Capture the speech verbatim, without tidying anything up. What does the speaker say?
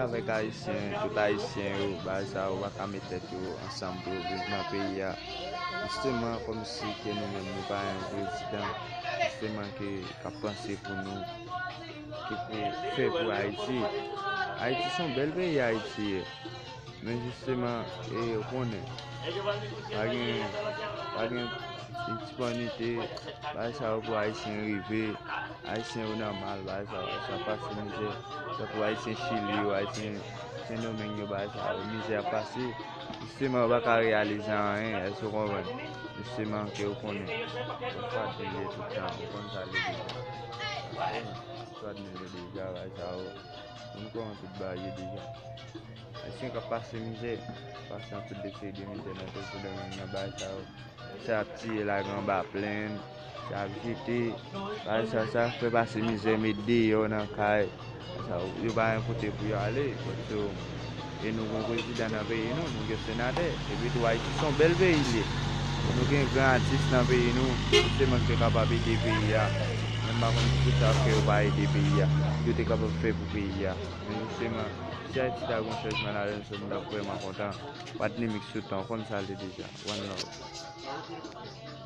Avèk Ayisyen, tout Ayisyen yo, bagay sa yo pa ka met tèt yo ansanm pou yo viv nan peyi a. Jisteman, kòmsi ke nou menm, nou pa yon prezidan, jisteman, ke k ap panse pou nou, ki pou fè pou Ayiti. Ayiti se yon bèl peyi, Ayiti ye. Men jisteman, e, ou konnen, pa gen, pa gen ti panite, bagay sa yo pou Ayisyen rive, Ayisyen yo nan mal, bagay sa yo, Ayisyen ap pase mizè, tankou Ayisyen Chili yo, Ayisyen Sendomeng yo, bagay sa yo, mizè ap pase, jisteman, yo pa ka reyalize anyen, èske w konprann? Jisteman, ke ou konnen, yon fwa de lye tout tan, ou konn sa l ye deja. Ou konprann? Swa de lye deja, bagay sa yo, moun konnen tout bagay yo deja. Ayisyen k ap pase mizè, pase anpil de seri de mizè nan peyi Sendomeng nan, bagay sa yo. Sa ap tiye lage anba plenn, sa ap jete, bagay sa, sa fè pase mizè, met deyò nan kay. Sa, yo pa gen kote pou yo ale, paske e nou gen prezidan nan peyi nou, nou gen senatè, epi tou Ayiti se yon bèl peyi l ye. Nou gen gran atis nan peyi nou, jisteman ki te kapab ede peyi a. Men m pa konn poukisa ke yo pa ede peyi a, yo te kapab fè pou peyi a. Men jisteman, si Ayiti ta gen yon chanjman ladan, se moun t ap vrèman kontan. Patnè Mix tout tan, ou konn sa l ye deja. One love.